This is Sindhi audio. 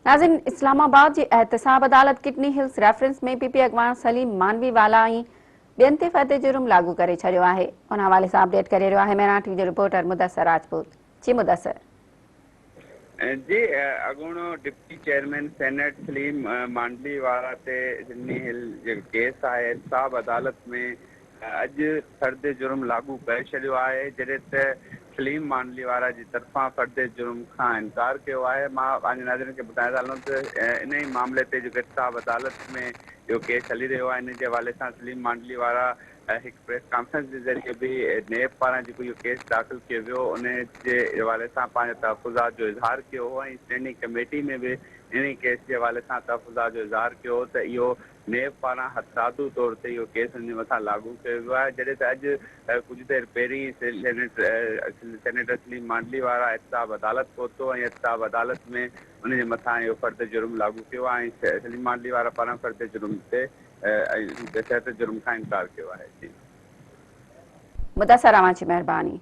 ناظرين اسلام آباد جي احتساب عدالت kidney hills reference ۾ P P اڳواڻ سليم مانوي والا ۽ ٻين تي فرد جرم لاڳو ڪري ڇڏيو آهي ان حوالي سان اپڊيٽ ڪري رهيو آهي مهراڻ ٽي وي جو رپورٽر مدثر راجپوت جي مدثر. جي اڳوڻو deputy chairman senate Saleem Mandviwala تي ڪڊني هل جيڪو ڪيس آهي احتساب عدالت ۾ اڄ فرد جرم لاڳو ڪري ڇڏيو آهي، جڏهن ته سليم مانڊلي وارا جي طرفان فرد جرم کان انڪار ڪيو آهي. مان پنهنجي ناظرين کي ٻڌائڻ ٿو هلان ته انهي معاملي تي جيڪو احتساب عدالت ۾ اهو ڪيس هلي رهيو آهي، انهي جي حوالي سان سليم مانڊلي وارا هڪ پريس ڪانفرنس جي ذريعي به نيب پاران جيڪو اهو ڪيس داخل ڪيو ويو انهي جي حوالي سان پنهنجي تحفظات جو اظهار ڪيو هو ۽ اسٽينڊنگ ڪميٽي ۾ به انهي ڪيس جي حوالي سان تحفظات جو اظهار ڪيو هو ته اهو نيب پاران هٿرادو طور تي اهو ڪيس ان جي مٿان لاڳو ڪيو ويو آهي، جڏهن ته اڄ ڪجهه دير پهرين سينيٽر سليم مانڊلي وارا احتساب عدالت پهتو ۽ احتساب عدالت ۾ ان جي مٿان اهو فرد جرم لاڳو ڪيو آهي ۽ سليم مانڊلي وارا پاران فرد جرم تي فرد جرم کان انڪار ڪيو آهي. جي. مدثر اوهان جي مهرباني.